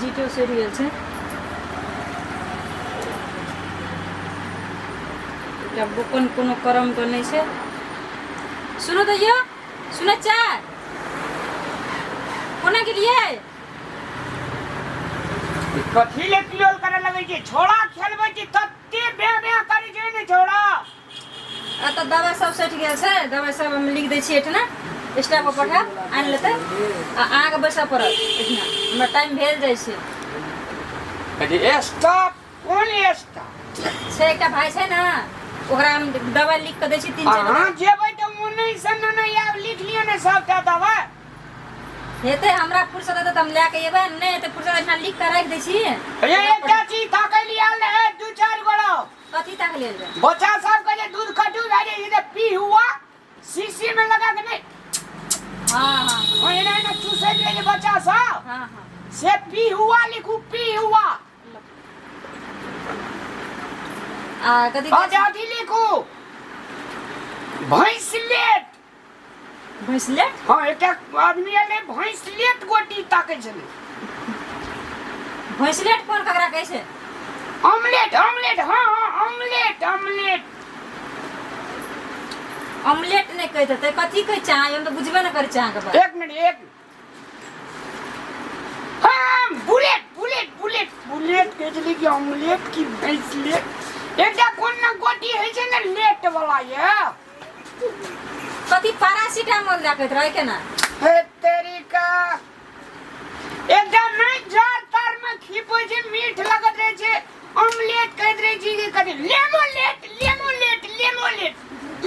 विजिटो सड़ि गेल छै। एकटा बोकन कोनो करम के नहि छै। सुनू तऽ यौ, सुनै छियै? कोना गेलियै? कथी ले किलोल करे लगै छै? छोड़ा खेलबै छी तते बे बे करै छै ने छोड़ा। आ तऽ दबाइ सब सटि गेल छै, दबाइ सब हम लिख दै छियै एहिठिना, स्टाफ के पठायब, आनि लेतै। आ अहाँके बैसऽ पड़त एहिठिना, हमरा टाइम भेल जाइ छै। अरे स्टाफ कोन स्टाफ छै? एकटा भाय छै ने, ओकरा हम दबाइ लिख कऽ दै छी तीन चारि। अहाँ जेबै तऽ ओन्नैस ने ने आब लिख लिअ ने सबटा दबाइ। हेतै हमरा फुर्सत हेतै तऽ हम लए कऽ एबै, नहि हेतै फुर्सत एहिठिना लिख कऽ राखि दै छी। अरे एकटा चीज ताकै लिए आयल रहै दू चारि गोड़ा। कथी ताक लेल रहै? बच्चा सबके जे दूध कटू भए जाइ छै तऽ पीहुआ शीशी में लगा के नहीं। हाँ हाँ। ओ एना एना चूसैत रहै छै बच्चा सब। हाँ हाँ। से पीहुआ लिखू, पीहुआ। आ कथी? आ अथी लिखू, भैंसलेट। भैंसलेट? हाँ, एकटा आदमी एलै भैंसलेट गोटी ताकै छलै। भैंसलेट कोन ककरा कहै छै? ऑमलेट, ऑमलेट, हाँ हाँ, ऑमलेट, ऑमलेट। ऑमलेट नहि कहैत हेतै, कथी कहै छै अहाँ? हम तऽ बुझबे नहि करै छी अहाँके बात। एक मिनट, एक मिनट। हाँ, बुलेट, बुलेट, बुलेट, बुलेट कहै छलै कि ऑमलेट की भैंसलेट, एकटा कोन ने गोटी होइ छै ने लेट वाला ये। कथी पैरासीटामोल दए कहैत रहै केना? हे तेरी का, एकदम नहीं जार तार में खीपै छै, मीठ लगत रहै छै, ऑमलेट कहैत रहै छी जे कथी लेमोलेट, लेमोलेट, लेमोलेट,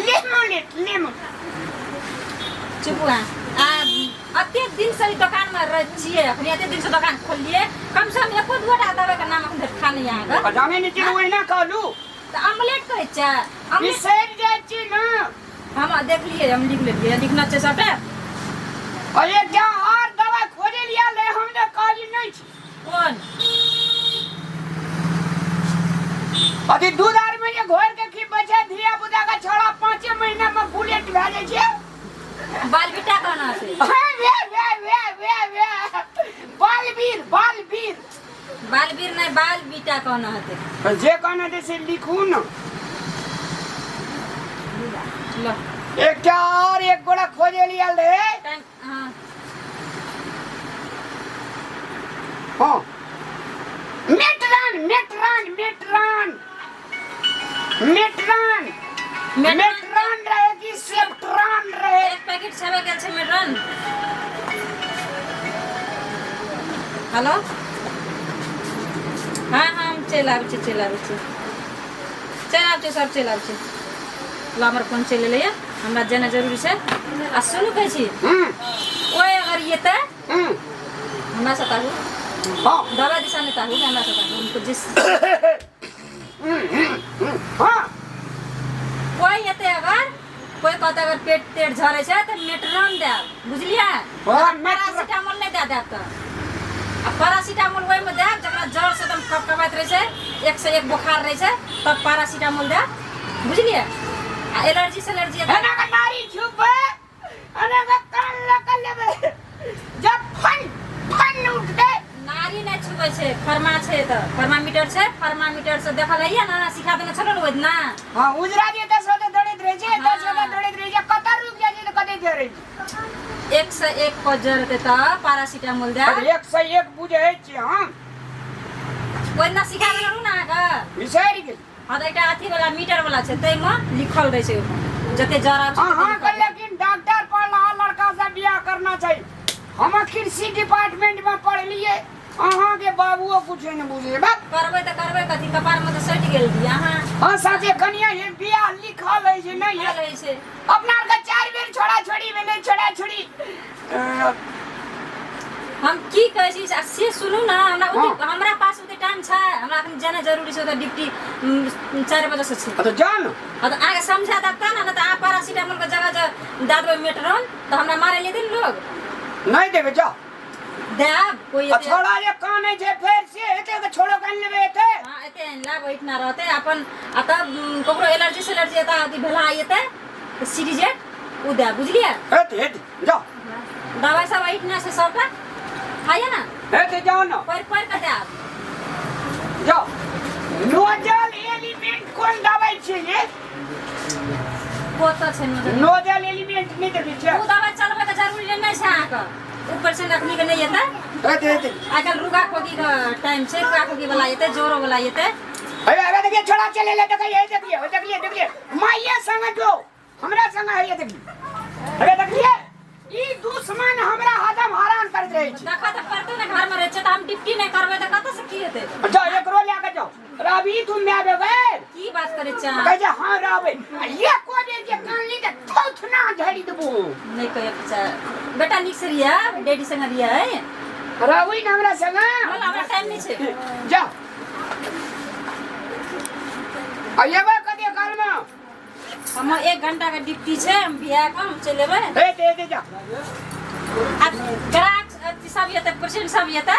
लेमोलेट, लेमो। चुप अहाँ। आ एते दिन से ई दोकान में रहै छियै, अखनी एते दिन से दोकान खोललियै, कम से कम एको दूटा दवाई के नाम अखन धरि खा नहि अहाँके। जानै नहि छी, ओहिना कहलू। तऽ ऑमलेट कहै छै ऑमलेट? बिसरि जाइ छी ने। हम देखलियै, हम लिख लेलियै, लिखना छै सबटा। अरे जा और दवाई खोजे लिया ले, हम ने कहली नहीं छी। कोन? अथी दूध आर में जे घोर के खीबै छै धिया पुता के, छोड़ा 5 महीना में बुलेट भए जाइ छै। बाल बेटा कहना छै। हे वे वे वे वे वे, बालवीर, बालवीर। बालवीर नहि, बाल बीटा कहना हेतै। जे कहना हेतै से लिखू ने। ल। एकटा और एक गोड़ा खोजे लिया रहे। टाइम हाँ। हाँ, मेटरान, मेटरान, मेटरान, मेटरान, मेटरान रहे कि सेप्ट्रान रहे? एक पैकेट छेबे गेल छै मेटरान। हेलो, हाँ हाँ, हम चलि आबै छी, चलि आबै छी, चलि आबै छी, सब चलि आबै छी। ल, हमर फोन चलि एलैए, हमरा जेना जरूरी छै। आ सुनू, कहै छी ओहि अगर एतै हमरा से ताकू। दवा दिशा नहि ताकू, हमरा से ताकू हमको जिस कोई एतै अगर कोई कहतै अगर पेट तेट झरै छै तऽ मेटरन देब, बुझलियै? पैरासिटामोल नहि दए देब तऽ। आ पैरासिटामोल ओहिमे देब जकरा जर से एकदम कपकपाइत रहै छै, एक से एक बोखार रहै छै, तब पैरासिटामोल देब, बुझलियै? आ एलर्जी सेलर्जी एना के नारी छुपे, एना के कान लऽ के लेबै जब फन फन उठतै। नारी नहि छुबै छै, फर्मा छै तऽ फर्मामीटर छै, फर्मामीटर से देखल होइए ने, सिखा देने छलो ने ओहि दिना। हाँ, उजरा जे 10 गोटे दौड़ैत रहै छै, 10 गोटे दौड़ैत रहै छै, कतऽ रुकि जाइ छै तऽ कतऽ जरै छै। एक से एक पर जरतै तऽ पैरासिटामोल दए। पर एक से एक बुझै छियै हम। ओहि दिना सिखा देने रहू ने अहाँके? बिसरि गेली। हाँ, तऽ एकटा अथी वाला मीटर वाला छै, ताहिमे लिखल रहै छै, ओहिमे जते जर आबै छै तते अहाँके लिखल रहै छै। लेकिन डॉक्टर पढ़ला लड़का से बियाह करना चाही। हम कृषि डिपार्टमेंट में पढ़लिए, अहाँके बाबुओ कुछ नहीं बुझे बाप। करबै तऽ करबै कथी? कपार में तऽ सटि गेल दी अहाँ। हाँ साचे कनिया, ये बियाह लिखल है जे नहीं लिखल है। रहै छै। अपना आर के 4 बेर छोड़ा छोड़ी भेलै, छोड़ा छोड़ी। हम की कहै छी आ से सुनू ने, हमरा ओते हमरा पास ओते टाइम छै? हमरा अखन जेना जरूरी छै, ओतऽ ड्यूटी 4 बजे से छै। हाँ, तो जान। हाँ, तऽ अहाँके समझा देब तब ने, नहि तऽ अहाँ पैरासिटामोल के जगह जे दए देबै मेटरन तऽ हमरा मारै ले ने लोग। नहीं देबे, जाओ। देब कोई आ एते छोड़ा जे कानै छै फेर से एते के छोड़ो कान लेबे एते। हाँ, एते आनि लाब, ओहिठिना रहतै अपन। आ तब ककरो एलर्जी सेलर्जी एतऽ अथी भेला एतै तऽ सीरीजेट ओ देब, बुझलियै? हेत हेत, जाओ। दवाइ सब एहिठिना छै सबटा, खाइए ने। हे ते जाओ ना। पढ़ि पढ़ि कऽ देब। जाओ। नोजल एलिमेंट कोन दवाई छियै ये? कतऽ छै नोजल? नोजल एलिमेंट नहि देखै छियै? ओ दवाइ चलबै के जरूरी नहि छै अहाँके। ओ पेशेंट अखनी के नहि एतै। हेतै हेतै। आइ काल्हि रुगा खोकी के टाइम छै, रुगा खोकी वाला एतै, जोरो वाला एतै। अरे अरे देखिए छोड़ा चले ले देखिए देखिए देखिए देखिए माइये संग जो हमरा संग है देखिए। अरे देखिए ई दुश्मन हमरा हदम हरान करैत रहै छै। देखऽ तऽ पड़तै ने, घरमे रहै छै तऽ हम ड्यूटी नहि करबै तऽ कतऽ से की हेतै? अच्छा एकरो लए कऽ जाओ रवि तू माय बेगैर की बात करै छै अहाँ? कहै छै हँ रहबै आ एको बेर जे कानली तऽ थौथना झड़ि देबो। नहि कहै बच्चा बेटा नीक से रिया डैडी संगे रिया है। रहबै ने हमरा संगे। हमरा टाइम नहि छै। जा आ एबै कते कालमे? हमर 1 घंटा के ड्यूटी छै, हम बियाह कऽ हम चलि एबै। हे दे दे जा। आ ग्राहक अथी सब एतै, पेशेंट सब एतै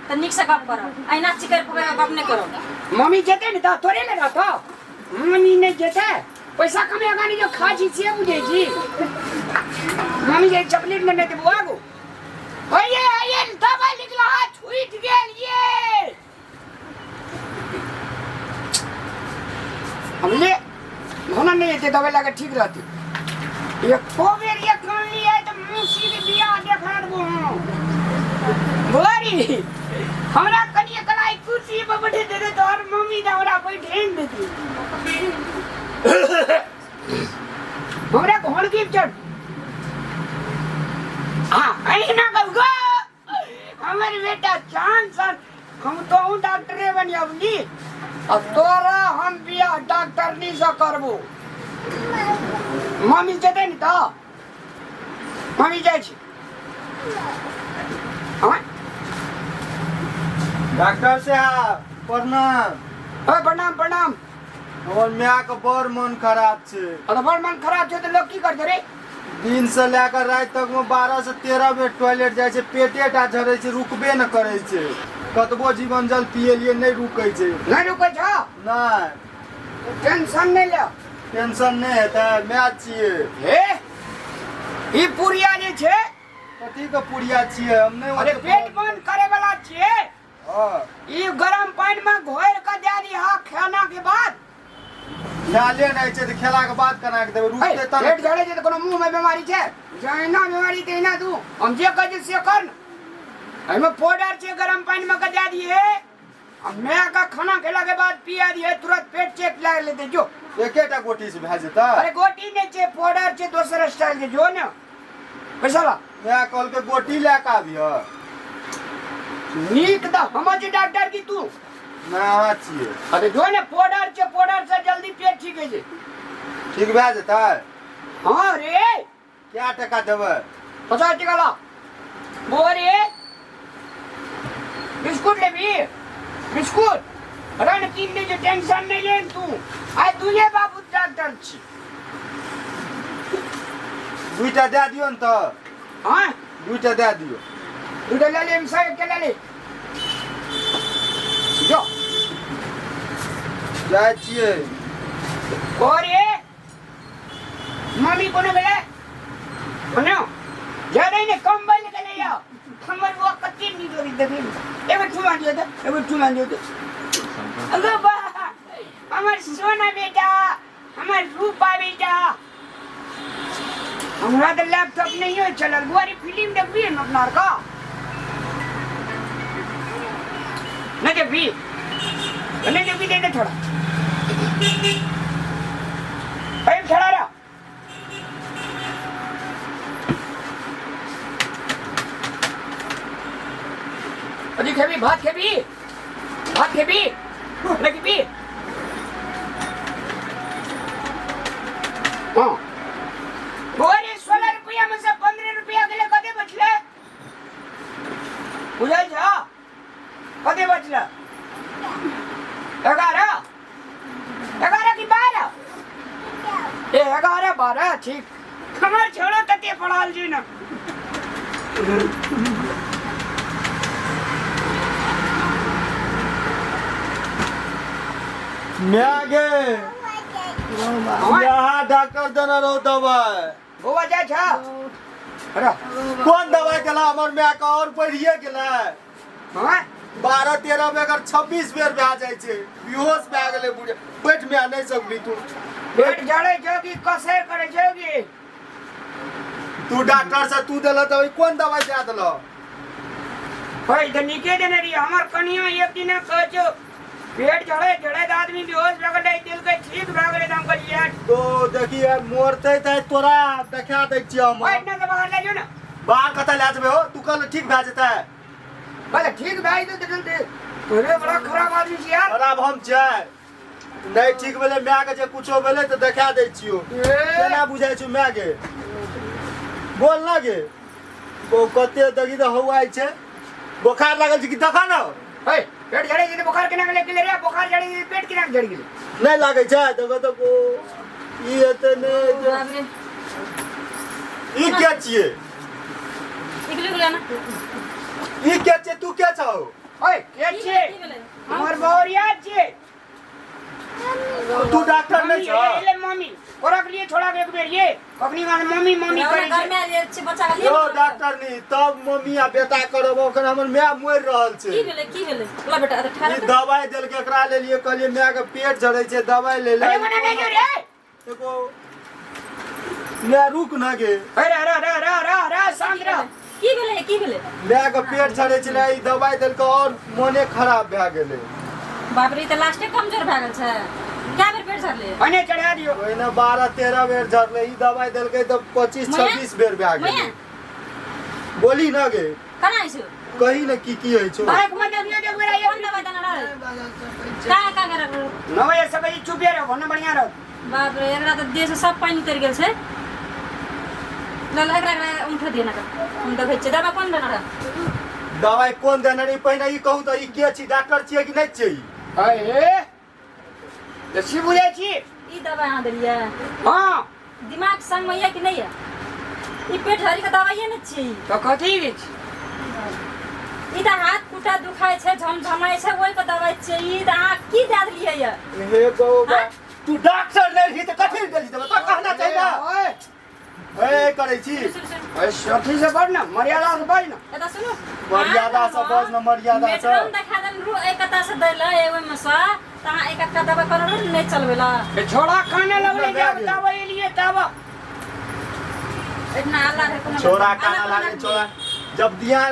तऽ नीक से गप करब, अहिना चिकरि पकड़ि कऽ गप नहि करब। मम्मी जेतै ने तऽ तोरे ले रहतौ। मम्मी नहि जेतै पैसा कमेगा नहीं जो खा छी से बुझै छी। मम्मी जे चॉकलेट ने देबो आगू। ओये ओये दवाई लिखला छूट गेल ये। हम ले होना नहीं है दवाई लगा ठीक रहती। एको बेर ये कान लिया तो मौसी के बियाह देखा देबो हम। बोरी हमरा कनिए कलाई कुर्सी पर बैठे दे दे तोहर मम्मी तऽ हमरा बैठे नहि देती। हमरा घोड़की चढ़। हाँ अहिना कहू गो हमर बेटा चांद सन हम तो हूँ डॉक्टरे बनिया बुझली। अब तोरा हम बियाह डॉक्टरनी से करबो। मम्मी जेतै ने तऽ मम्मी जाइ छी। हाँ? डॉक्टर साहब प्रणाम। हाँ, प्रणाम प्रणाम। हमर माय के बड़ मन खराब छै। अरे बड़ मन खराब छै तऽ लोग की करतै रे? दिन से लए कऽ राति तक में 12 से 13 बेर टॉयलेट जाइ छै, पेटे टा झरै छै, रुकबे न करै छै। कतबो जीवन जल पियलियै नहि रुकै छै। नहि रुकै छौ? नहि। टेंशन नहि ले। टेंशन नहि हेतै, माय छियै। हे ई पुरिया जे छै। कथी के पुरिया छियै? हम नहि। अरे पेट बंद करे वाला छियै। हाँ। ई गरम पानि में घोरि कऽ दए दिहऽ खाना के बाद। नाले नहि छै तऽ खेलाके बाद केना कऽ देबै? रुकतै तब। पेट झड़ै छै तऽ कोनो मुँह में बीमारी छै? जहिना बीमारी तहिना तू। हम जे कहै छियै से कर ने। एहिमे पाउडर छै, गरम पानि में कऽ दए दिहे आ माय के खाना खेला के बाद पिया दिहे, तुरंत पेट चेक लागि लेतै। जो एकेटा गोटी से भए जेतै? अरे गोटी नहि छै, पाउडर छै दोसर स्टाइल के। जो ने पैसा ला। माय कहलकै गोटी लए कऽ आबिह। नीक तऽ हमर जे डॉक्टर की तू? नहि अहाँ छियै। अरे जो ने पाउडर छै, पाउडर से जल्दी पेट ठीक होइ छै। ठीक भए जेतै? हाँ रे। क्या टका देबै? 50 टका ला। बोरे बिस्कुट लेबी? बिस्कुट रण कीन दे, टेंशन नहीं ले तू। आइ दुए बाबू डॉक्टर छी। दुईटा दए दियौ ने तऽ। हाँ? दुईटा दए दियौ। दुईटा लए ले, सौ एकटा लए ले। जो जाइ छियै। बोरे मम्मी कोनो गेलै? कोनो जरै ने कम बनि गेलै यौ। हमर बौआ कते नीक लगै देखै मे। एगो चुमा दियौ तऽ, एगो चुमा दियौ तऽ। अगो बा हमर सोना बेटा, हमर रूपा बेटा। हमरा तऽ लैपटॉप नहियो चलल। बुआ रे फिल्म देखबी हम अपना आर का? नहीं देखबी? नहीं देखबी दे दे थोड़ा। अरे खड़ा रहा। अजी खेबी भात खेबी? भात खेबी? नहीं खेबी? हाँ। बोरे 16 रुपया में से 15 रुपया गेले, कते बचले? बुझल छौ कते बचले? 11 11 की 12? ए 11 12 ठीक। हमर छोड़ो तते पढ़ल जी ना। माय गे यहाँ डॉक्टर देने रहो दवाई। बौआ जाइ छौ? अरे कोन दवाई देला हमर माय के और बढ़िए गेलै? हाँ 12 13 बेर 26 बेर भए जाइ छै, बेहोश भए गेलै बुढ़िया। बैठ में नहि सकबी तू। पेट जड़े छौ कि कसर करे छौ कि? तू डॉक्टर से तू देलह दवाई, कोन दवाई दए देलह? भाई तो नीके देने रही। हमर कनिया एक दिन कहै छौ पेट जड़े जड़े तऽ आदमी बेहोश भए गेलै, दिल के ठीक भए गेलै, तऽ हम कहलियै तो देखिए मरते तऽ तोरा देखा दै छियै हम। बैठ ना तऽ बाहर ले जो ना। बाहर कतऽ लए जेबै हो? तू कहल ठीक भए जेतै। कहले ठीक भए जेतै तऽ जल्दी। तोरे बड़ा खराब आदमी छी यार। खराब हम छियै? नहि ठीक भेलै मायके, जे कुछो भेलै तऽ देखा दै छियौ। ए, केना बुझाइ छौ मायके? बोल ना गे। ओ कते देखी तऽ हौआइ छै, बोखार लागल छै कि देखा न। हे, पेट झड़े छै तऽ बोखार केना के लागि गेलै रे? बोखार झड़े छै तऽ पेट केना के झड़ि गेलै? नहि लागै छै? देखो तऽ ओ ई हेतै नहि हेतै। बाप रे। ई के छियै? निकलि गेलै ना। ई के छियै? तू के छौ? ओए के की छियै? की भेलै? हमर बहुरिया छियै। तू डॉक्टर मम्मी नहि छौ? एले मम्मी ओकरा के लिए छोड़ा के एक बेर ये कखनी बार मम्मी मम्मी हमरा करै घर छै। में आयल छै बच्चा के लिए। यौ डॉक्टर नी, तब मम्मी आ बेटा करब, ओखन हमर माय मरि रहल की छै। भेलै, की भेलै? ला बेटा, अरे ठाढ़ ई दवाई देलकै, एकरा लेलियै, कहलियै माय के पेट झड़ै छै, दवाई ले ले। अरे मना नहीं जो रे। एगो माय रुक ना गे। अरे रे रे रे रे रे शांत रह। की भेलै, की भेलै? माय के पेट झड़ै छलै, ई दवाई देलकै और मोने खराब भए गेलै। बाप रे, ई तऽ लास्टे कमजोर भए गेल छै। कए बेर पेट झरलै? अने चढ़ा दियो। ओहिना 12 13 बेर झड़लै, ई दवाई देलकै तऽ 25 मैया? 26 बेर भए गेलै। मैया? बोली ना गे। केना होइ छौ? कही ने की की होइ छौ। बाइक में देखियो एक बेर कोन दवाई देने रहै? कहाँ कहाँ रखल? 9 बजे सब बजे चुपे रहो, भन्ने बढ़िया रहो। बाप रे, एकरा तऽ देह से सब पानि उतरि गेल छै। ल ल, एकरा एकरा उठा दिअ ना, हम देखै छियै दवा कोन देने रहै। दवाई कोन देने रही पहिने ई कहू तऽ, ई के छी? डॉक्टर छियै कि नहि छियै ई? अरे बेसी बुझै छी। ई दवाई अहाँ देलियै? हाँ। दिमाग संगमे यऽ कि नहि यऽ? ई पेट हरी के दवाइये ने छियै ई। तऽ कथी अछि? ई तऽ हाथ कुटा दुखाइ छै, झमझमाइ छै, ओहि के दवाई छियै ई। तऽ अहाँ की दए देलियै यऽ? हे बौआ, तू डॉक्टर नहि रही तऽ कथी देली दवाई? तोरा कहना चाही ना। ओए ए करै छी। सुनू, सुनू। ओए, अथी से बढ़ ना, मर्यादा से बढ़ ना। एतऽ सुनू। मर्यादा से बज न, मर्यादा से। मेट्रोम देखा देन रू एक कता से दैला ओहिमे से तऽ अहाँ एक कता दवा करल नहि चलबेला। ए छोड़ा खाने लगले भए जब गेल। तब एलिए तब। इतना हल्ला रहै कोनो छोरा काना लागे छोरा जब दिया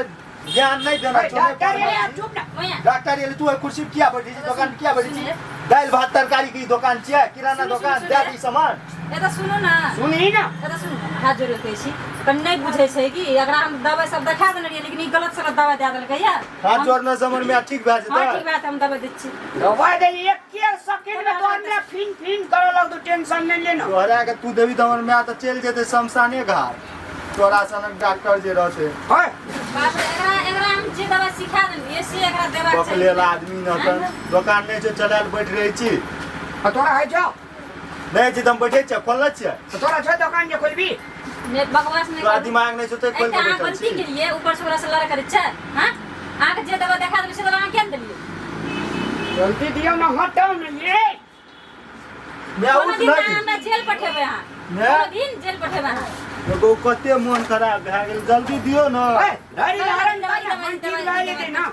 ज्ञान नहीं देना। ओए, छोड़े डॉक्टर एले, चुप ना। मैया। डॉक्टर एले, तू ओहि कुर्सी पर किया बैठे छी? दुकान पर किया बैठे छी? दालि भात तरकारी के ई दोकान छियै? किराना सुनू, दोकान? सुनू, दए सुनू। दी सामान। एतऽ सुनू ना। सुनही ना। एतऽ सुनू, हाथ जोड़ि कहै छी, कनि नहि बुझै छै कि एकरा हम दवाइ सब देखा देने रहियै, लेकिन ई गलत सलत दवाइ दए देलकै या। हाथ जोड़ने से हमर माय ठीक भए हाँ, जेतै? ठीक बात, हम दवाइ दै छी। दवाई दे, एक एक सेकंड में तोहर में फिन फिन करे लगतो, टेंशन नहीं लेना। तोहरा के तू देबी तऽ हमर माय तऽ चलि जेतै शमशाने घाट, तोरा सनक डॉक्टर जे रहतै। ओए बाप रे, एकरा एकरा हम जे दवाइ सिखा देलियै से एकरा देबाक चाही। बकलेल आदमी न तऽ दोकान नहि छै चलायल बैठ रहै छी। आ तोरा है छौ? नहि छै तऽ हम बैठे छियै, खोलने छियै। तो तोरा छौ दोकान जे खोलबी? ने बकवास नहि तोरा करू। दिमाग नहि छौ तऽ खोलि एकटा कऽ अहाँ बैठल गलती छी। केलियै, ऊपर से ओकरा से लड़ाइ करै छै। हाँ, अहाँके जे दवा देखा देलियै से दवा अहाँ किया नहि देलियै? जल्दी दियौ ना, हटाउ ना ये। मैं कोनो उठ दिन नहि अहाँ हमरा जेल पठेबै अहाँ। मैं? कोनो दिन जेल पठेबै अहाँ। एगो कते मोन खराब भए गेल, जल्दी दियौ ने। ओए धैर्य धारण दवाई, कर ना, दवाई, मन ठीक दवाई, भए जेतै ना।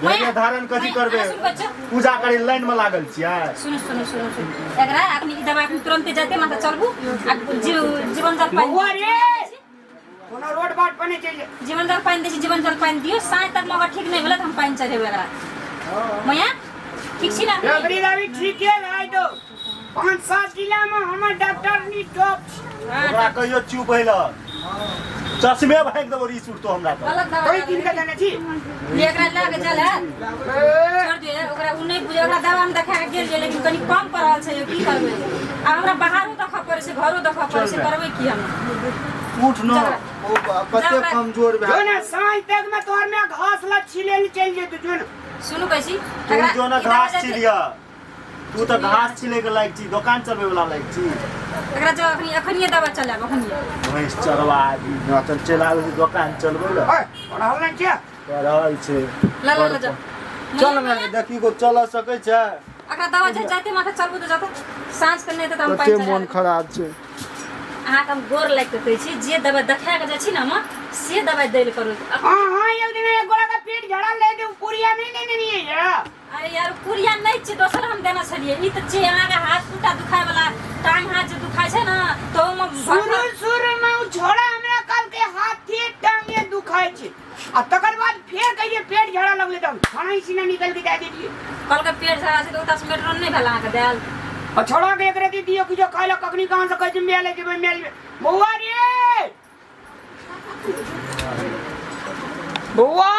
धैर्य धारण कथी करबै? अहाँ सुन बच्चा। पूजा करे लाइन में लागल छियै। सुनू सुनू सुनू सुनू, एकरा अखनी ई दवा अखनी तुरन्ते जाते माथा चलबू आ जीवन जल पानि। बौआ रे, कोनो रोड बाट पर नहि चलि जा। जीवन जल पानि दै छी, जीवन जल पानि दियौ। साँझ तक मगर ठीक नहि भेलै तऽ हम पानि चढ़ेबै एकरा। मैया, ठीक छी ने? रबड़ी रवि ठीके भए दो, 5-7 जिला में हमर डॉक्टर नी टॉप छै। ओकरा कहियो चुप होइल, चश्मे भागि देबो रीस उठतो हमरा तऽ। गलत दवा कोई किन के देने छी? ये एकरा लऽ के चल है। छोड़ दियौ ओकरा, ओ नहि बुझे। ओकरा दवा हम देखा के गेल रहियै, लेकिन कनि कम पड़ल छै यौ, की करबै आब? हमरा बाहरो देखऽ पड़ै छै, घरो देखऽ पड़ै छै, करबै की हम? उठ न ओ कते कमजोर जो भए ना, साँझ तक में तोहर में घास ला छिले ले चलि जेतौ, जो ना। सुनू, कहै छी तू एकरा जो न ई दवा घास जाते- छिलिह, तू तऽ घास छिलै के लायक छी, दोकान चलबै वाला लायक छी? एकरा जो अखनी अखनिये दवा चलायब अखनिये। भैंस चरवा आदमी न चल चलि आबै छै दोकान चलबै लए। ओए पढ़ल नहि छियै? पढ़ल छै। ल ल ल, जाओ। चल ने, देखी को चल सकै छै। एकरा दवा जे जाते माथा चलबू तऽ जाते, साँझ के नहि तऽ हम कते पानि मोन चढ़ा देब। खराब छै। अहाँके हम गोर लागि कऽ कहै छी, जे दवाइ देखा कऽ जाइ छी ने हम, से दवाइ दै लए करू। हाँ हाँ, एक दिन एक गोड़ा का पेट पेट झड़ल रहे तऽ पुड़िया नहि लेने रहियै ये। अरे यार पुड़िया नहि छै, दोसर हम देने छलियै। ई तऽ छै अहाँके हाथ टूटा दुखाय वाला, टांग हाथ जे दुखाय छै ने तऽ ओहिमे शुरू शुरू मे ओ छोड़ा हमरा कहलकै हाथे टांगे दुखाय छै आ तकर बाद फेर कहियै पेट झड़ा लगलै तऽ खाना सीना निकल के दए देलियै। कहलकै पेट झड़ा छै तऽ ओतऽ से मेट्रो नहि भेल अहाँके देल। आ छोड़ा के एक रति दियौ किछो खाय लए, कखनी कहाँ से कहै छै मेले जेबै मेले। बौआ रे बौआ,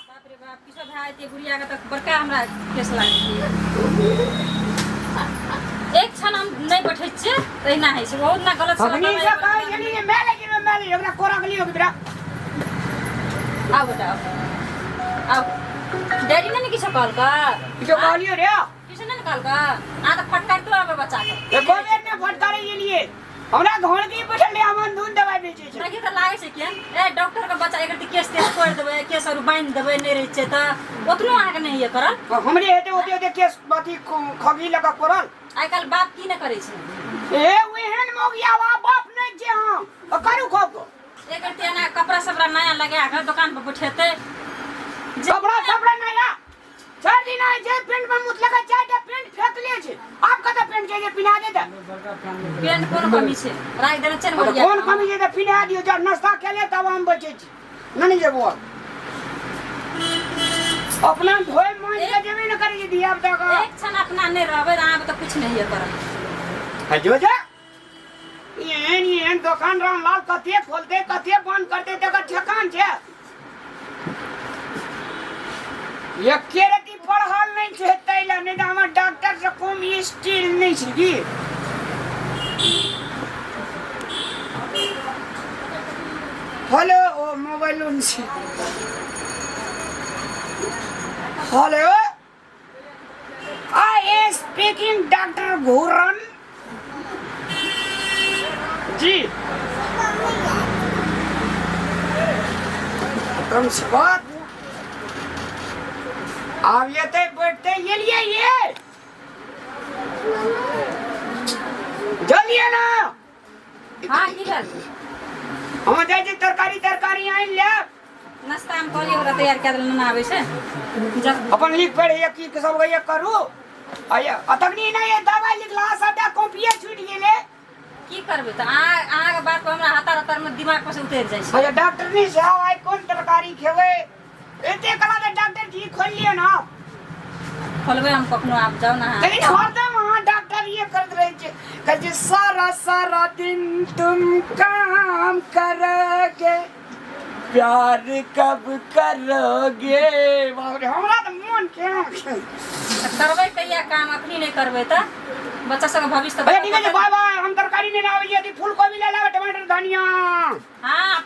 बाप रे बाप, किछो भए जेतै गुड़िया के तऽ बड़का हमरा केस लागतै। एक क्षण हम नहि बैठै छियै तऽ एहिना होइ छै, बहुत ना गलत अखनी से कहै छली जे मेले जेबै मेले, ओकरा कोरा के लियौ बेटा। आउ बेटा आउ आउ। डैडी नहि ने किछो कहलकै? किछो कहलियौ रे? किछो नहि ने कहलकै? अहाँ तऽ फटकारितो आबै बच्चाके। एको बेर नहि फटकारै गेलियै। हमरा घर के बैठल रहे अमन धुन दवाई बेचै छै। देखियौ तऽ लागै छै केहन। ए डॉक्टर के बच्चा एक रति केस तेस तोड़ि देबै, केस आर बान्हि देबै, नहि रहै छै तऽ ओतनो अहाँके नहि होइए करल। हमरे हेतै ओते ओते केस अथी खगी लऽ कऽ कोरल। आइ काल्हि बाप की नहि करै छै। ए ओहन मौगिया बाप नहि छै हम करू खब। एक रति एना कपड़ा सपड़ा नया लगा कऽ दोकान पर बैठेतै। कपड़ा सपड़ा नया चार दिन आइ छै पेंट में मुत लगा चार टा पेंट फेकले छै। आब कतऽ पेंट छै जे पिना देतै? पेंट कोन कमी छै, राखि देने छै ने बढ़िया। कोन कमी छै तऽ पिना दियौ, जब नाश्ता केले तब हम बचै छी। नहि जेबो आब। अपना धोए मांजि के जेबे ने करै छै धिया पुता के। एक क्षण अपना नहि रहबै तऽ अहाँके तऽ किछु नहि करत। जो जो एहन एहन दोकान रामलाल कते खोलते कते बंद करते तकर ठेकान छै। एके रति पढ़ल नहि छै ताहि लए, नहि तऽ हमर डॉक्टर से कम स्टील नहि छै की। हेलो, ओ मोबाइल छै। Hello, I speaking doctor Ghuran ji. कम से बात आब एतै बैठते एलियै ये जल्दी ना। हाँ की भेल? हम जाइ छी तरकारी तरकारी आनि लेब। नाश्ता हम कहलियै ओकरा तैयार कए देलहुँ, ना आबै छै जब अपन लिख पढ़ एक की सब ये करू। आ तखनी नहि ये दवाइ लिखला सबटा कॉपिये छूटि गेलै। की करबै तऽ अहाँ अहाँके बात पर हमरा हतार हतार मे दिमाग पर से उतरि जाइ छै। अच्छा डॉक्टर नहीं साहब आइ कोन तरकारी खेबै? एते कला तऽ डॉक्टर जी खोलि लिअ ने। खोलबै हम कखनो, आब जाउ ने अहाँ। लेकिन हरदम अहाँ डॉक्टर ये करैत रहै छियै। कहै छै सारा सारा दिन तुम काम करोगे प्यार कब करोगे। बाप रे हमरा तऽ मोन केना तऽ करबै कहिया काम? अखनी नहि करबै तऽ बच्चा सबके भविष्य तऽ अच्छा ठीक छै, बाय बाय। हम तरकारी नहि आबै छी, फूल कोबी ले लाबै, टमाटर धनिया। हाँ।